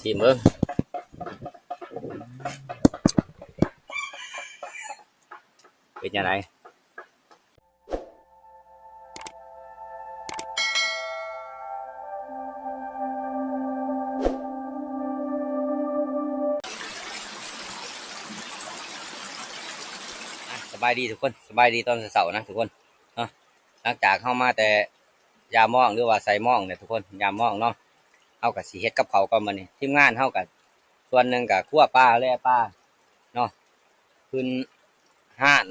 ຊີມເບິ່ງ ເປັນຈັ່ງໃດ? ອ່ະ ສະບາຍດີທຸກຄົນ ສະບາຍດີຕອນເຊົ້າໆນະທຸກຄົນເນາະ. ຫຼັງຈາກເຮົາມາແຕ່ຢາມມອງ ຫຼືວ່າໃສ່ມອງແຫຼະທຸກຄົນ ຢາມມອງເນາະ ເຮົາກໍຊິເຮັດກັບເຂົ້າກ່ອນມື້ນີ້. ທີມງານເຮົາກໍສ່ວນໜຶ່ງກໍຄົວປາ ແລ່ປາເນາະ ຂຶ້ນຮ້ານ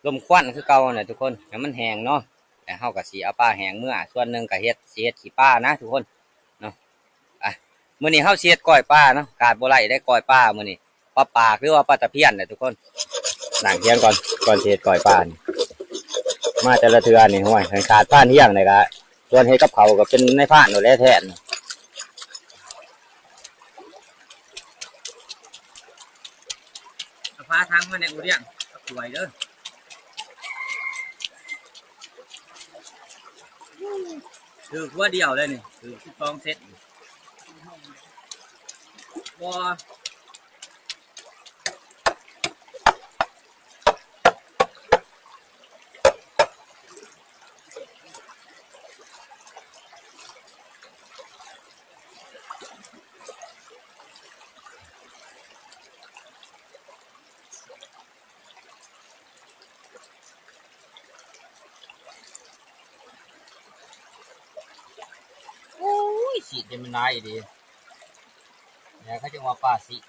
ລົມຄວັນຄືເກົ່າຫັ້ນແຫຼະທຸກຄົນ ໃຫ້ມັນແຫ້ງເນາະ. ແຕ່ເຮົາກໍຊິເອົາປາແຫ້ງເມືອ ສ່ວນໜຶ່ງກໍເຮັດ ຊິເຮັດຂີ້ປານະທຸກຄົນເນາະ. ອ່ະ ມື້ນີ້ເຮົາຊິເຮັດກ້ອຍປາເນາະ ຂາດບໍ່ໄດ້ເດ້ກ້ອຍປາມື້ນີ້ ປາປາກ ຫຼືວ່າປາຕະພຽນແຫຼະທຸກຄົນ. ລ້າງຖຽງກ່ອນ ກ່ອນຊິເຮັດກ້ອຍປານີ້ ມາແຕ່ລະເທື່ອນີ້ ໂອ້ຍ ຄັນຂາດພານຮຽງນີ້ກະ ສ່ວນເຮັດກັບເຂົ້າກໍເປັນນາຍພານໂລດແຫຼະແທນ. ເອົາຝາຖັງມາແດ່ ອູດຽງ ກັບຖ້ວຍເດີ. ຖືກຫົວດຽວເລີຍນີ້ ຖືກສິບສອງເຊັນ ບໍ່. ໂອ້ຍ ສີດນີ້ມັນຫຼາຍອີ່ຫຼີ ແລ້ວເຂົາຈຶ່ງວ່າປາສີດ.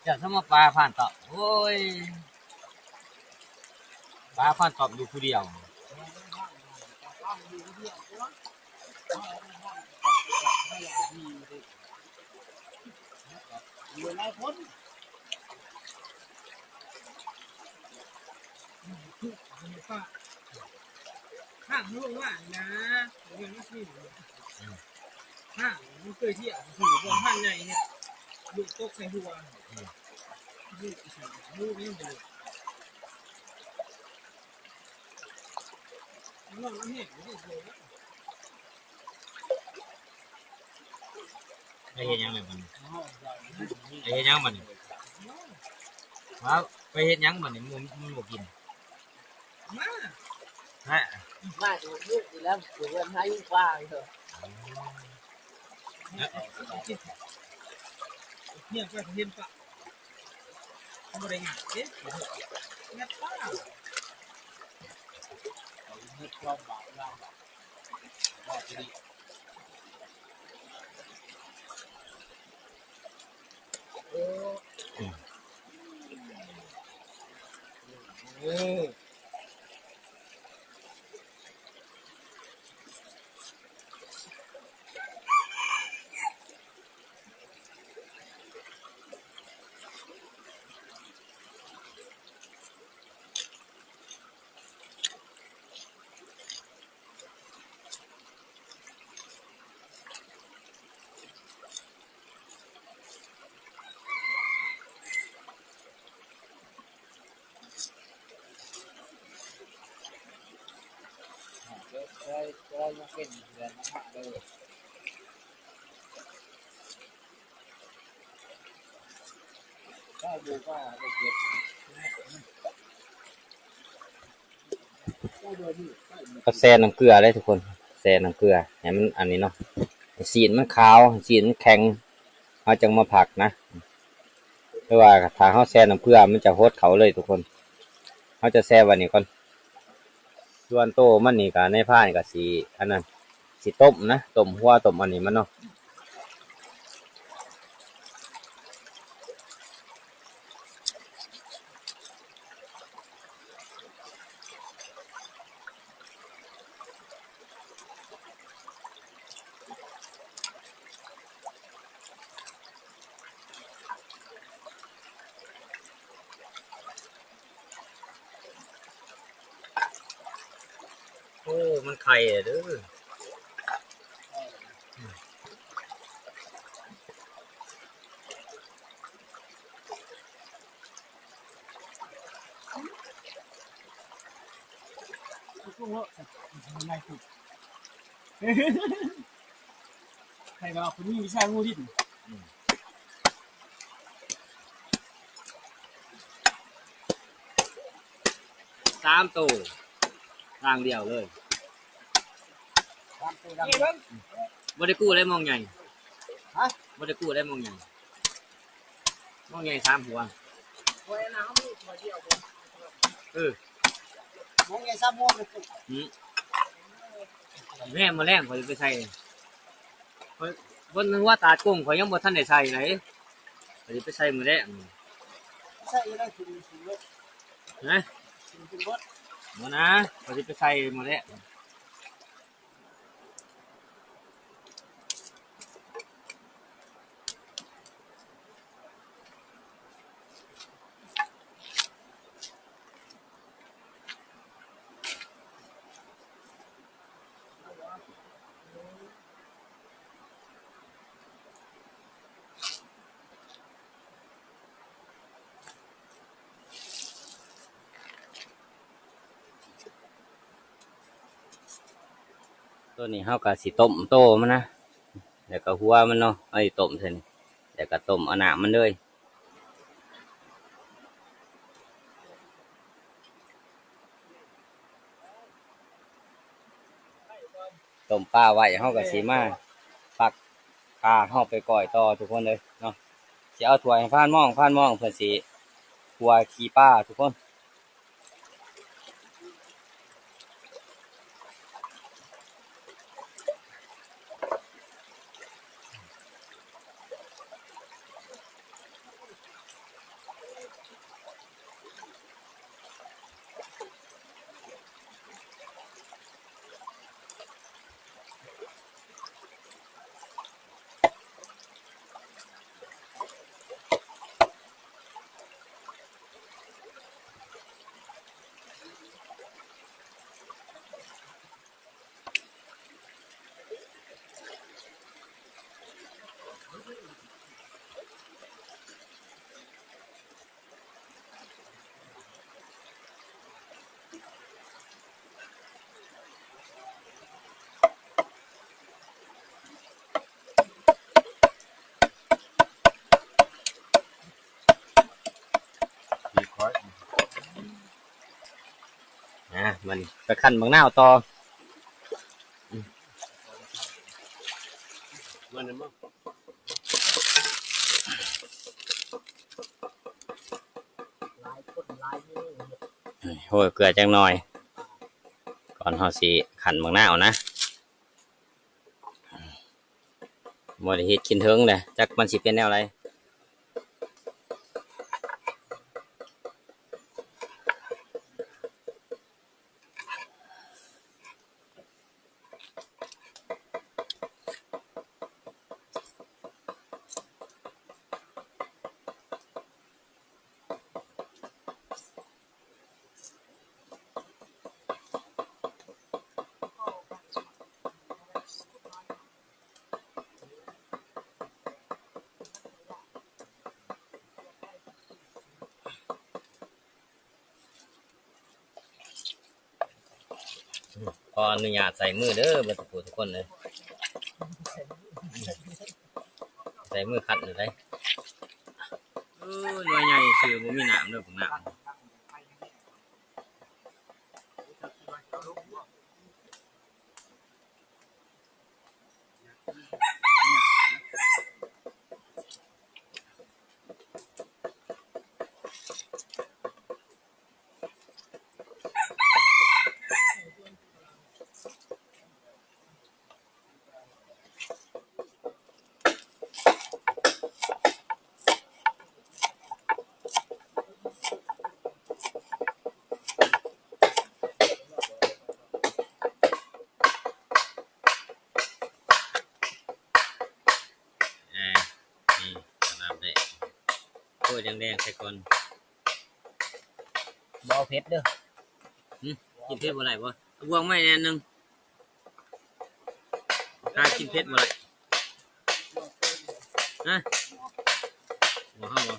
ເຈົ້າສະມາປາພານຕອບ ໂອ້ຍ ປາພານຕອບຢູ່ຜູ້ດຽວ. ຂ້າງເຮົາລົງມານີ້ນະ ບໍ່ແມ່ນມາຊິ ອືມ ຂ້າງມັນເຄີຍທຽບ ຄືບໍ່ທັນໃຫຍ່ເຮັດລູກຕົກໃສ່ຫົວ ອືມ ລູກອີ່ຫຍັງ ລູກນີ້ບໍ່ ໄປເຮັດຫຍັງແລ້ວບັດນີ້? ໄປເຮັດຫຍັງບັດນີ້? ວ່າໄປເຮັດຫຍັງບັດນີ້? ມັນ ມັນບໍ່ກິນ. ມາ ຮະ ມາຈະບໍ່ຮູ້ຢູ່ແລ້ວ ຢູ່ເຮືອນໃຫ້ຢູ່ປ່າຢູ່. ເອີ ເນາະ ເຮັດໄປເຫັນປະ ບໍ່ໄດ້ຫຍັງເດ້ ເຮັດປະ ເຮັດຄວາມບາບລາວ ບາບດີ. ເຮົາແຊ່ນ້ຳເກືອເດ້ທຸກຄົນ ແຊ່ນ້ຳເກືອໃຫ້ມັນອັນນີ້ເນາະ ໃຫ້ຊີ້ນມັນຂາວ ໃຫ້ຊີ້ນມັນແຂງ ເຮົາຈັ່ງມາຜັກນະ. ແຕ່ວ່າຖ້າເຮົາແຊ່ນ້ຳເກືອມັນຈະຫົດເຂົ້າເລີຍທຸກຄົນ ເຮົາຈະແຊ່ໄວ້ນີ້ກ່ອນ. ສ່ວນໂຕມັນນີ້ກະ ນາຍພານກະຊິອັນນັ້ນ ຊິຕົ້ມນະ ຕົ້ມຫົວຕົ້ມອັນນີ້ມັນເນາະ. ມັນໄຂ່ເດີ້. ໃຜວ່າຄົນມີວິຊາງູດິນ. ອືມ ສາມໂຕ ທາງດຽວເລີຍ. ສາມໂຕດຳ. ບໍ່ໄດ້ກູ້ໄດ້ມອງໃຫຍ່. ຮະ? ບໍ່ໄດ້ກູ້ໄດ້ມອງໃຫຍ່. ມອງໃຫຍ່ສາມຫົວ. ເອີ ມອງໃຫຍ່ສາມຫົວ. ອືມ ແມ່ນ ມື້ແລງຂ້ອຍຊິໄປໃສ່. ຂ້ອຍ ເພິ່ນວ່າຕາດກົງ ຂ້ອຍຍັງບໍ່ທັນໄດ້ໃສ່ເລີຍ. ຂ້ອຍຊິໄປໃສ່ມື້ແລງ. ໃສ່ໄດ້ ຂຶ້ນ ຂຶ້ນລົດ. ຮະ? ຂຶ້ນ ຂຶ້ນລົດ. ບໍ່ນະ ຂ້ອຍຊິໄປໃສ່ມື້ແລງ. ໂຕນີ້ເຮົາກໍຊິຕົ້ມໂຕມັນນະ ແລ້ວກໍຫົວມັນເນາະ ເຮົາຊິຕົ້ມໃສ່ນີ້ ແລ້ວກໍຕົ້ມເອົານ້ຳມັນເລີຍ. ຕົ້ມປາໄວ້ ເຮົາກໍຊິມາຟັກປາເຮົາໄປກ້ອຍຕໍ່ທຸກຄົນເອີຍເນາະ. ຊິເອົາຖ້ວຍໃຫ້ພານມອງ ພານມອງເພິ່ນຊິຂົ້ວຂີ້ປາທຸກຄົນ. ອ່າ ບັດນີ້ໄປຄັ້ນບັກນາວຕໍ່. ໂຮຍເກືອຈັກໜ່ອຍ ກ່ອນເຮົາຊິຄັ້ນບັກນາວນະ. ບໍ່ໄດ້ເຮັດກິນເຖິງເດ້ ຈັກມັນຊິເປັນແນວໃດ. ຂໍອະນຸຍາດໃສ່ມືເດີ ເບິດທຸກຜູ້ທຸກຄົນເດີ ໃສ່ມືຂັດເລີຍ. ເອີ ໜ່ວຍໃຫຍ່ຊື່ ບໍ່ມີນ້ຳເດີ ບັກນາວ. ອ່າ ນີ້ ນ້ຳແດງ ໂອ້ຍ ແດງໆ ໃສ່ກ່ອນ. ບໍ່ເຜັດເດີ. ຫຶ? ກິນເຜັດບໍ່ໄດ້ບໍ່? ເອົາບ່ວງມາແດ່ໜຶ່ງ. ຕາກິນເຜັດບໍ່ໄດ້ ຮະ ບໍ່ເຮົາບໍ່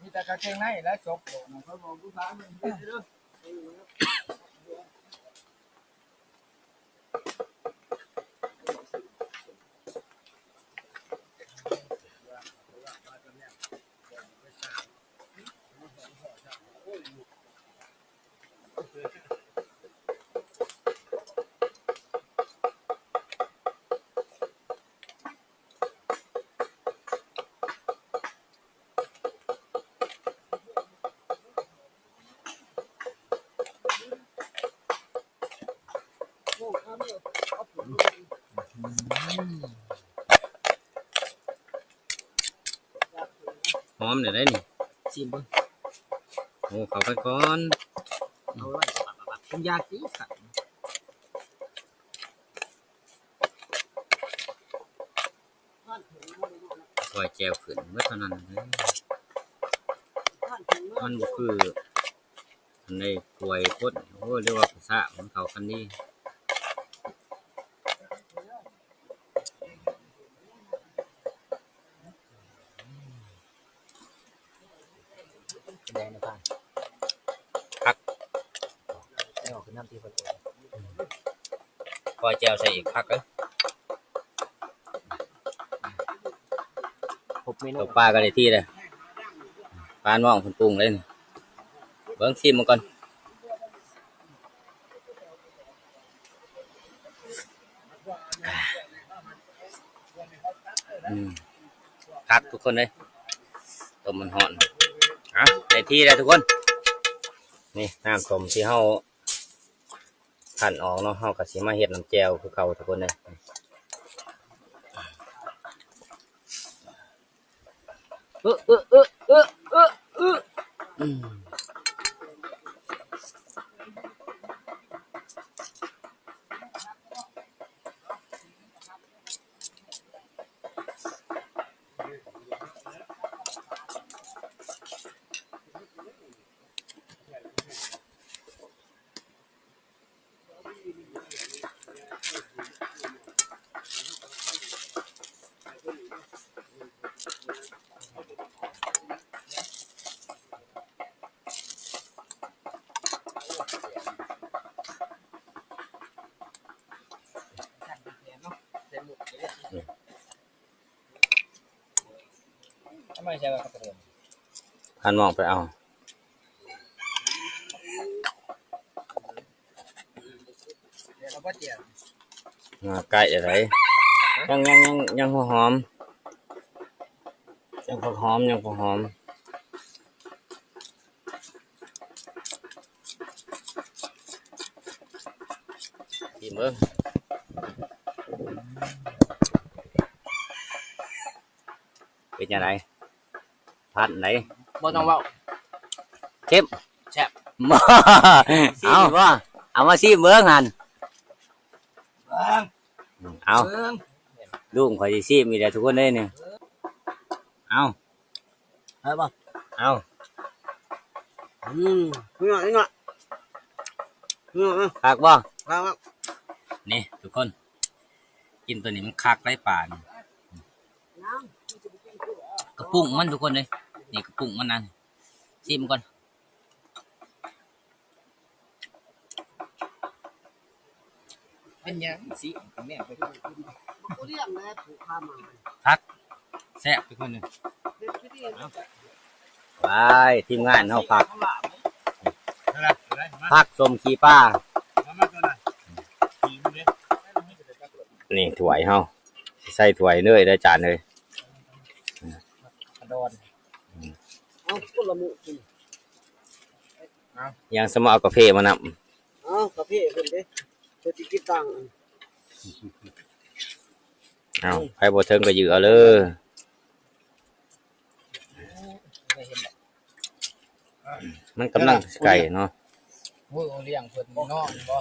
ມີແຕ່ກາງເກງໃນແຫຼະຈົບ. ຫອມແລ້ວເດ້ນີ້ ຊີມເບິ່ງ. ໂອ້ ເຂົ້າກັນກ່ອນ ເອົາໄວ້ ເປັນຢາຕິ. ກ້ອຍແຈ່ວຂຶ້ນເບິດເທົ່ານັ້ນເດີ ມັນບໍ່ຄືອັນໃດກ້ວຍຄົນ. ໂອ້ ຫຼືວ່າພາສາມັນເຂົ້າກັນດີ. ແດງນະພານ ຄັກ ແລ້ວຄືນ້ຳທີ່ເພິ່ນ ກ້ອຍແຈ່ວໃສ່ອີກ ຄັກເອີຍ. ຄົບເມນູ ຕົກປາກໍໄດ້ທີ່ເດ້ ປານ້ອງເພິ່ນປຸງເລີຍນີ້. ເບິ່ງ ຊີມເບິ່ງກ່ອນ. ອືມ ຄັກທຸກຄົນເອີຍ ຕົ້ມມັນຮ້ອນ. ເອົ້າ ໄດ້ທີ່ແລ້ວທຸກຄົນ ນີ້ນ້ຳຕົ້ມທີ່ເຮົາ ຄັ້ນອອກເນາະ ເຮົາກໍຊິມາເຮັດນ້ຳແຈ່ວຄືເກົ່າທຸກຄົນເດີ. ເອີ ເອີ ເອີ ເອີ ອືມ. ໃຫ້ມອງໄປເອົາ ອ່າ ໃກ້ແລ້ວໃດ໋ ຍັງ ຍັງ ຍັງ ຍັງຫົວຫອມ ຍັງຜັກຫອມ ຍັງຜັກຫອມ. ຊີມເບິ່ງ ເປັນຈັ່ງໃດ? ພັນໃດ? ບໍ່ຕ້ອງເວົ້າ ເຄັມ ແຊບ ຊີມບໍ່? ເອົາມາຊີມເບິ່ງຫັ້ນ ເບິ່ງ ເອົາ ເບິ່ງ ລຸງຂ້ອຍຊິຊີມອີກແລ້ວທຸກຄົນເອີຍນີ້ ເອົາ ໄດ້ບໍ່? ເອົາ ອືມ ນີ້ໜ້ອຍ ນີ້ໜ້ອຍ ນີ້ໜ້ອຍ ຄັກບໍ່? ຄັກ ນີ້ທຸກຄົນ ກິນໂຕນີ້ມັນຄັກໄດ໋ ປານີ້ ກະປຸ້ງມັນທຸກຄົນເອີຍ ນີ້ກະປຸ້ງມັນນະ ຊີມກ່ອນ. ເປັນຫຍັງຊິແນມໄປ ຄັກ ແຊບທຸກຄົນເອີຍ ເອົາ ໄປ ທີມງານເຮົາ ຜັກ ຜັກສົ້ມຂີ້ປາ ນີ້ຖ້ວຍເຮົາ ໃສ່ຖ້ວຍເລີຍເດີ ຈານເອີຍ ເອົາຄົນລະມື້ ຍັງສະມາເອົາກາເຟມານຳ ເອົາກາເຟເພິ່ນເດ້ ເພິ່ນຊິກິນຕ່າງ ເອົາ ໃຜບໍ່ເຖິງກໍຢື້ອເອົາເລີຍ ມັນກຳລັງໄກ່ເນາະ ມື້ລ້ຽງເພິ່ນນອນບໍ່?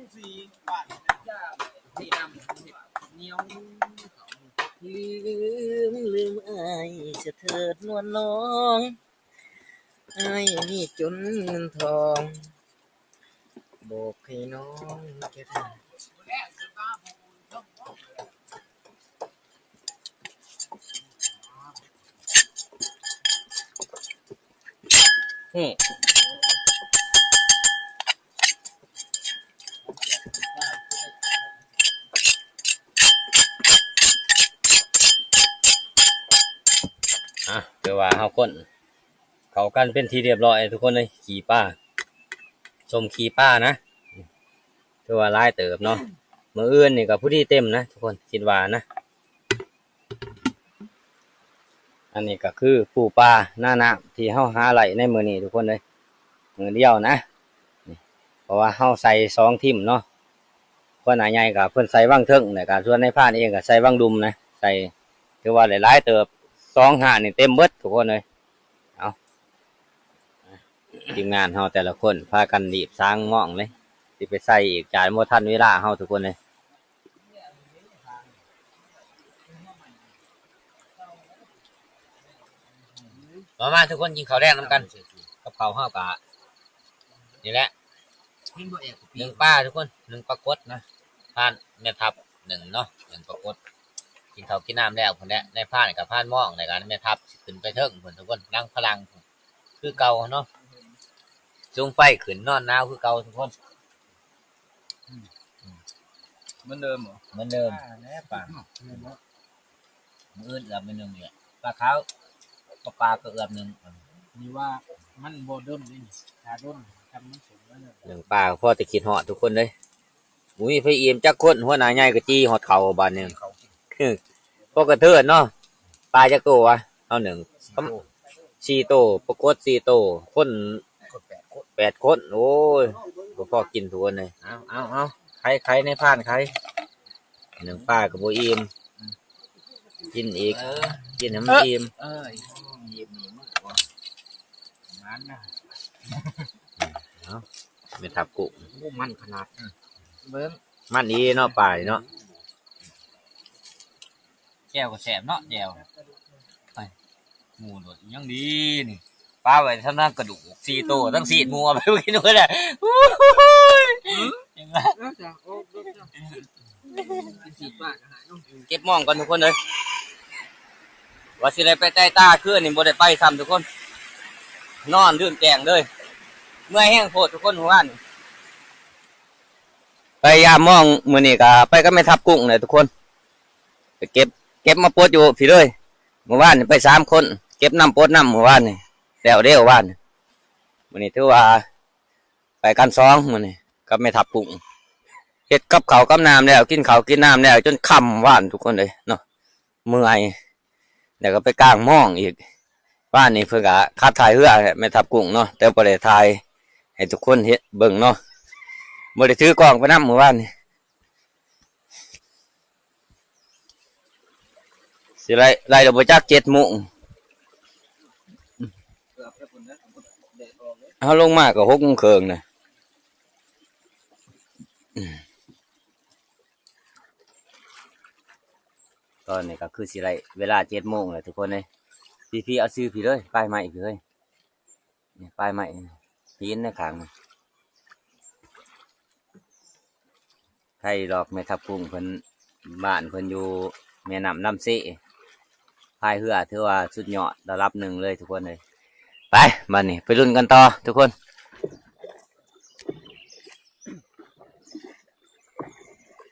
ສີບາດນີ້ນະ ສີດຳ ເຫັດໜຽວ ລືມ ລືມອ້າຍສະເຖີດນວນນ້ອງ ອ້າຍມີຈົນເງິນທອງ ບອກໃຫ້ນ້ອງເກັບ ອືມ ອ່ະ ຄືວ່າເຮົາຄົນເຂົ້າກັນເປັນທີ່ຮຽບຮ້ອຍທຸກຄົນເອີຍ ຂີ້ປາ ສົ້ມຂີ້ປານະ ຖືວ່າຫຼາຍເຕີບເນາະ ມື້ອື່ນນີ້ກໍພໍດີເຕັມນະທຸກຄົນ ຄິດວ່ານະ. ອັນນີ້ກໍຄືປູປາໜ້ານ້ຳທີ່ເຮົາຫາໄດ້ໃນມື້ນີ້ທຸກຄົນເອີຍ ມື້ດຽວນະ ນີ້ ເພາະວ່າເຮົາໃສ່ສອງທີມເນາະ ຫົວໜ້າໃຫຍ່ກໍເພິ່ນໃສ່ວັງເທິງ ແລ້ວກໍສ່ວນນາຍພານເອງກໍໃສ່ວັງລຸ່ມນະ ໃສ່ ຖືວ່າໄດ້ຫຼາຍເຕີບ ສອງຫ້ານີ້ເຕັມເບິດທຸກຄົນເອີຍ ເອົາ ທີມງານເຮົາແຕ່ລະຄົນພາກັນລີບສາງມອງເລີຍ ຊິໄປໃສ່ອີກ ຈານບໍ່ທັນເວລາເຮົາທຸກຄົນເລີຍ. ມາ ມາທຸກຄົນກິນເຂົ້າແລງນຳກັນ ກັບເຂົ້າເຮົາກະນີ້ແຫຼະ ໜຶ້ງປາທຸກຄົນ ໜຶ້ງປາກົດນະ ພານແມ່ທັບໜຶ້ງເນາະ ໜຶ້ງປາກົດ ກິນເຂົ້າກິນນ້ຳແລ້ວພຸ້ນແຫຼະ ນາຍພານກັບພານມອງ ແລ້ວກໍແມ່ທັບຊິຂຶ້ນໄປເທິງພຸ້ນທຸກຄົນ ນຳພະລັງຄືເກົ່າເນາະ ສຸງໄຟຂຶ້ນນອນໜາວຄືເກົ່າທຸກຄົນ. ອືມ ອືມ ເໝືອນເດີມບໍ? ເໝືອນເດີມ ປາແຫຼະປາ ມື້ອື່ນເອືອບໜຶ່ງນີ້ ປາຂາວ ປາປາກໍເອືອບໜຶ່ງ ນີ້ວ່າມັນບໍ່ດົນນີ້ ຖ້າດົນ ຈຳມັນສົມແລ້ວ ໜຶ້ງປາພໍແຕ່ຄິດຮອດທຸກຄົນເອີຍ ບໍ່ມີໃຜອີ່ມຈັກຄົນ ຫົວໜ້າໃຫຍ່ກໍຈີ່ຮອດເຂົ້າບາດນີ້ ພໍກະເທີນເນາະ ປາຈັກໂຕວະ ເຮົາໜຶ້ງ ສີ່ໂຕ ປາກົດສີ່ໂຕ ຄົນ ຄົນແປດຄົນ ແປດຄົນ ໂອ້ຍ ບໍ່ພໍກິນທຸກຄົນເອີຍ ເອົາ ເອົາ ເອົາ ໄຂ ໄຂ ນາຍພານໄຂ ໜຶ້ງປາກໍບໍ່ອີ່ມ ກິນອີກ ເອີ ກິນໃຫ້ມັນອີ່ມ ເອີ ອີ່ມນີ້ມື້ກ່ອນ ມັນນະ ເອົາ ແມ່ທັບກຸ້ງ ໂອ້ ມັນຂະໜາດ ເບິ່ງ ມັນອີ່ເນາະ ປານີ້ເນາະ ແຈ່ວກໍແຊບເນາະ ແຈ່ວ ໄປ ໝູໂລດ ຍັງດີນີ້ ປາໄວ້ທັງ ທັງກະດູກສີ່ໂຕ ທັງຊີ້ນໝູ ເອົາໄປກິນເບິດແລ້ວ ໂອ້ຍ ເອີ ເອີ ເອີ ເກັບມອງກ່ອນທຸກຄົນເອີຍ ວ່າຊິໄດ້ໄປໄຕ່ຕາຄືນນີ້ ບໍ່ໄດ້ໄປຊ້ຳທຸກຄົນ ນອນຕື່ນແຈ້ງເລີຍ ເມື່ອຍແຮງໂພດທຸກຄົນ ມື້ວານນີ້ ໄປຢາມມອງ ມື້ນີ້ກໍໄປກັບແມ່ທັບກຸ້ງແຫຼະທຸກຄົນ ໄປເກັບ ເກັບມາປົດຢູ່ພີ້ເລີຍ ມື້ວານນີ້ໄປສາມຄົນ ເກັບນຳປົດນຳ ມື້ວານນີ້ ແລ້ວເດ້ວານນີ້ ມື້ນີ້ຖືວ່າໄປກັນສອງ ມື້ນີ້ກັບແມ່ທັບກຸ້ງ ເຮັດກັບເຂົ້າກັບນ້ຳແລ້ວ ກິນເຂົ້າກິນນ້ຳແລ້ວ ຈົນຄ່ຳວານທຸກຄົນເອີຍເນາະ ເມື່ອຍ ແລ້ວກໍໄປກາງມອງອີກ ວານນີ້ເພິ່ນກໍຂັບຖ່າຍເຮືອແຫຼະ ແມ່ທັບກຸ້ງເນາະ ແຕ່ບໍ່ໄດ້ຖ່າຍໃຫ້ທຸກຄົນເຫັນເບິ່ງເນາະ ບໍ່ໄດ້ຖືກ້ອງໄປນຳມື້ວານນີ້ ຊິໄລ່ ໄລ່ແລ້ວບໍ່ຈັກ ເຈັດໂມງ ເຮົາລົງມາກໍຫົກໂມງເຄິ່ງນະ ຕອນນີ້ກໍຄືຊິໄລ່ເວລາເຈັດໂມງແລ້ວທຸກຄົນເອີຍ ພີ້ໆ ເອົາຊື່ພີ້ເລີຍ ປາຍໄມ້ພີ້ເລີຍ ນີ້ປາຍໄມ້ ປີນໃນຂ້າງນີ້ ໃຜດອກ ແມ່ທັບກຸ້ງເພິ່ນ ບ້ານເພິ່ນຢູ່ແມ່ນ້ຳລຳເຊ ພາຍເຮືອຖືວ່າສຸດຍອດລະດັບໜຶ່ງເລີຍທຸກຄົນເອີຍ ໄປ ບາດນີ້ໄປລຸ້ນກັນຕໍ່ທຸກຄົນ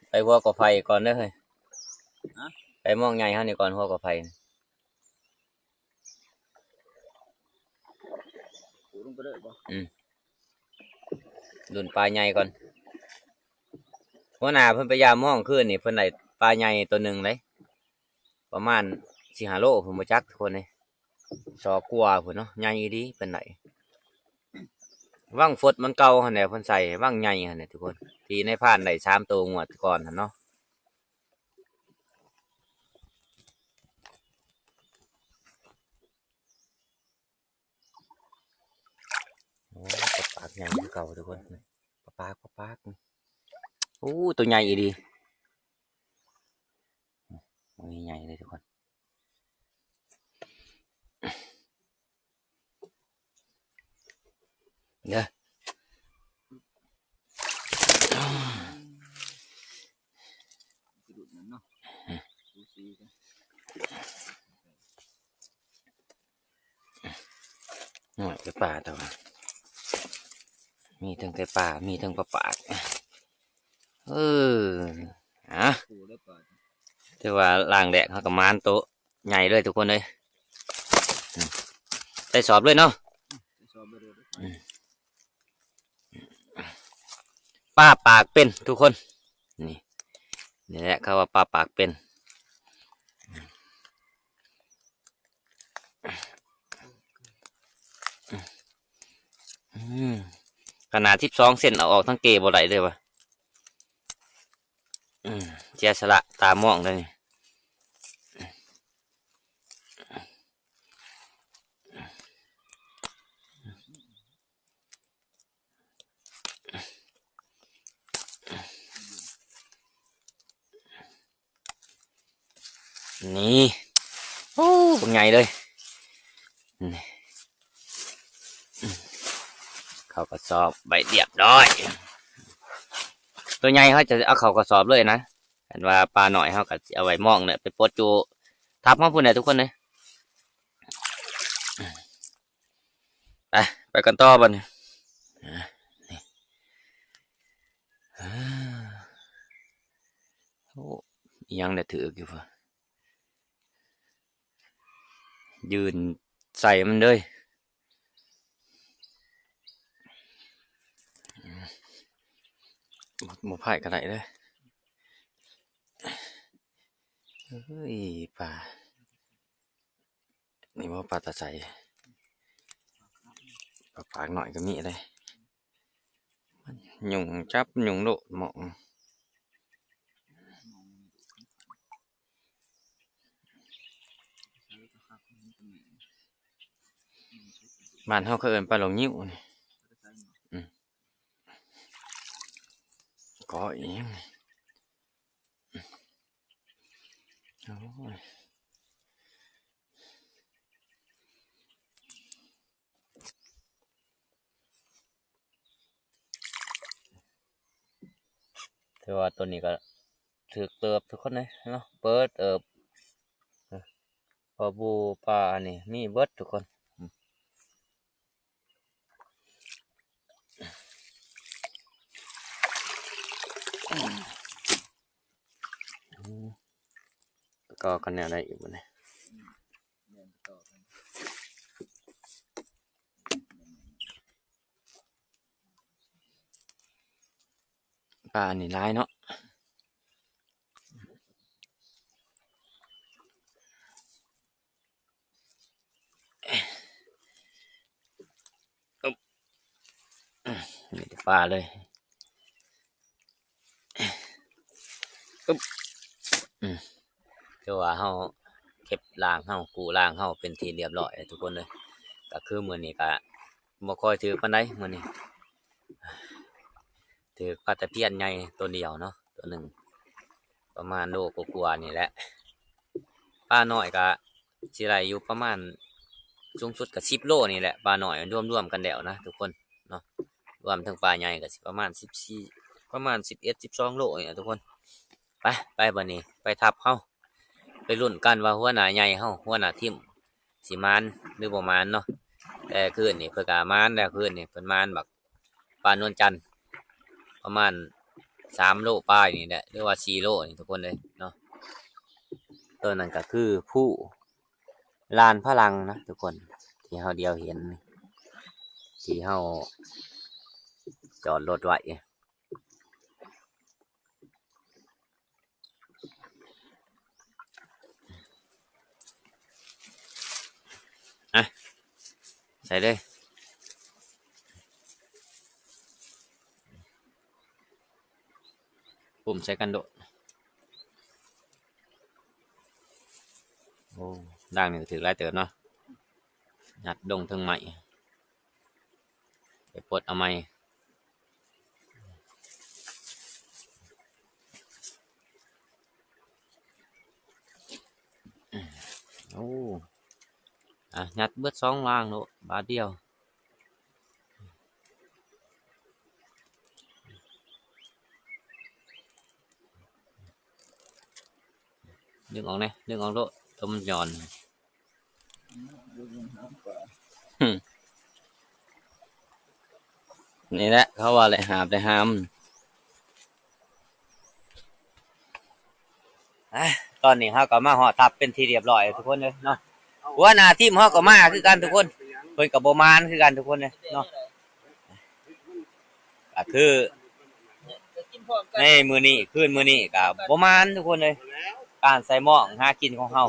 ໄປຫົວກໍໄຟກ່ອນເດີເຮີ້ຍ ຮະ ໄປມອງໃຫຍ່ເຮົານີ້ກ່ອນ ຫົວກໍໄຟ ປູລົງໄປເລີຍບໍ່? ອືມ ລຸ້ນປາໃຫຍ່ກ່ອນ ຫົວໜ້າເພິ່ນໄປຢາມມອງຄືນນີ້ ເພິ່ນໄດ້ປາໃຫຍ່ໂຕໜຶ່ງເດ້ ປະມານສີ່ຫ້າໂລ ເພິ່ນບໍ່ຈັກທຸກຄົນເດ້ ສອກກວ່າພຸ້ນເນາະ ໃຫຍ່ອີ່ຫຼີເພິ່ນໄດ້ ວັງຟົດມັນເກົ່າຫັ້ນແຫຼະ ເພິ່ນໃສ່ວັງໃຫຍ່ຫັ້ນແຫຼະທຸກຄົນ ທີ່ນາຍພານໄດ້ສາມໂຕງວດກ່ອນຫັ້ນເນາະ. ໂອ້ ປາປາກໃຫຍ່ຄືເກົ່າທຸກຄົນ ປາປາກ ປາປາກ ໂອ້ ໂຕໃຫຍ່ອີ່ຫຼີ ໂຕໃຫຍ່ເລີຍທຸກຄົນ. ເດີ ກະດູກມັນເນາະ ອືມ ສູສີກັນ ໂອ້ຍ ໄກ່ປ່າ ແຕ່ວ່າມີທັງໄກ່ປ່າ ມີທັງປາປາກ ເອີ ອາ ຖືວ່າລ້າງແດກເຮົາກໍໝານໂຕໃຫຍ່ເລີຍທຸກຄົນເອີຍ ໃສ່ສອບເລີຍເນາະ ໃສ່ສອບເລີຍ ອືມ ປາປາກເປັນທຸກຄົນ ນີ້ ນີ້ແຫຼະເຂົາວ່າປາປາກເປັນ ອືມ ຂະໜາດສິບສອງເຊັນ ເອົາອອກທັງເກບໍ່ໄດ້ເດີວ່າ ອືມ ເສຍສະຫຼະຕາມອງເລີຍ ນີ້ ໂອ້ ບັກໃຫຍ່ເລີຍ ນີ້ ເຂົ້າກະສອບໄປຮຽບຮ້ອຍ ຕົວໃຫຍ່ເຮົາຈະເອົາເຂົ້າກະສອບເລີຍນະ. ຄັນວ່າປານ້ອຍເຮົາກໍຊິເອົາໄວ້ມອງແຫຼະ ໄປປົດຢູ່ທັບເຮົາພຸ້ນແຫຼະທຸກຄົນເອີຍ. ໄປ ໄປກັນຕໍ່ບັດນີ້. ໂອ້ ອີ່ຫຍັງແຫຼະຖືກຢູ່ພຸ້ນ. ຍື່ນໃສ່ມັນເລີຍ. ບໍ່ ບໍ່ພາຍກໍໄດ້ເດີ້. ເອີຍ ປາ ນີ້ບໍ່ ປາຕາໄຊ. ປາປາກນ້ອຍກໍມີເດ້. ຍຸງຈັບຍຸງໂລດໝອງ. ບ້ານເຮົາເຂົາເອີ້ນປາຫຼອງງິ້ວນີ້. ອືມ ກໍອີ່ຫຍັງນີ້. ໂອ້ຍ ຖືວ່າຕົວນີ້ກໍຖືກເຕີບທຸກຄົນເລີຍເນາະ. ເປີດເອີບ ເອີ ປາບູປາອັນນີ້ມີເບິດທຸກຄົນ. ອືມ ປະກອບກັນແນວໃດອີກບັດນີ້? ປາອັນນີ້ຫຼາຍເນາະ. ອຶບ ມີແຕ່ປາເລີຍ. ອຶບ ອືມ ຄືວ່າເຮົາເກັບລ້າງ ເຮົາກູ້ລ້າງເຮົາເປັນທີ່ລຽບຮ້ອຍແລ້ວທຸກຄົນເອີຍ. ກໍຄືມື້ນີ້ກໍບໍ່ຄ່ອຍຖືກປານໃດມື້ນີ້. ຖືກປາຕະພຽນໃຫຍ່ຕົວດຽວເນາະ ຕົວໜຶ່ງ ປະມານໂລກວ່າໆນີ້ແຫຼະ. ປານ້ອຍກະຊິໄດ້ຢູ່ປະມານ ສູງສຸດກະສິບໂລນີ້ແຫຼະ ປານ້ອຍລວມໆກັນແລ້ວນະທຸກຄົນເນາະ. ລວມເຖິງປາໃຫຍ່ກະຊິປະມານສິບສີ່ ປະມານສິບເອັດ ສິບສອງໂລນີ້ແຫຼະທຸກຄົນ. ໄປ ໄປ ບາດນີ້ໄປທັບເຮົາ ໄປລຸ້ນກັນວ່າຫົວໜ້າໃຫຍ່ເຮົາ ຫົວໜ້າທີມ ຊິໝານຫຼືບໍ່ໝານເນາະ. ແຕ່ຄືນນີ້ເພິ່ນກະໝານແລ້ວ ຄືນນີ້ເພິ່ນໝານບັກປານວນຈັນ ປະມານສາມໂລປາຍນີ້ແຫຼະ ຫຼືວ່າສີ່ໂລນີ້ທຸກຄົນເອີຍເນາະ. ຕົວນັ້ນກະຄືພູລານພະລັງນະທຸກຄົນ ທີ່ເຮົາດຽວເຫັນ ທີ່ເຮົາຈອດລົດໄວ້. ອ່ະ ໃສ່ເລີຍ ປຸ້ມໃສ່ກັນໂດດ. ໂອ້ ດ່າງນີ້ກໍຖືກຫຼາຍເຕີບເນາະ ຍັດລົງເທິງໄມ້ ໄປປົດເອົາໃໝ່. ໂອ້ ອ່ະ ຍັດເບິດສອງລ່າງໂລດ ບາດດຽວ. ດຶງອອກແດ່ ດຶງອອກໂລດ ຕົວມັນຫຍ່ອນ. ນີ້ແຫຼະ ເຂົາວ່າແຫຼະ ຫາບໄດ້ຫາມ. ອ່ະ ຕອນນີ້ເຮົາກໍມາຮອດທັບເປັນທີ່ລຽບຮ້ອຍທຸກຄົນເອີຍເນາະ. ຫົວໜ້າທີມເຮົາກໍມາຄືກັນທຸກຄົນ ເພິ່ນກໍບໍ່ໝານຄືກັນທຸກຄົນເອີຍເນາະ. ກໍຄືໃນມື້ນີ້ ຄືນມື້ນີ້ກໍບໍ່ໝານທຸກຄົນເອີຍ ການໃສ່ມອງຫາກິນຂອງເຮົາ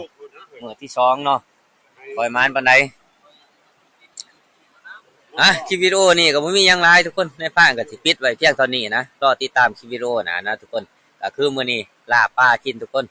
ມື້ທີສອງເນາະ ບໍ່ຄ່ອຍໝານປານໃດ. ອ່ະ ຄລິບວິດີໂອນີ້ກໍບໍ່ມີຫຍັງຫຼາຍທຸກຄົນ ນາຍພານກໍຊິປິດໄວ້ພຽງເທົ່ານີ້ນະ. ລໍຕິດຕາມຄລິບວິດີໂອໜ້ານະທຸກຄົນ. ກໍຄືມື້ນີ້ລາບປາກິນທຸກຄົນ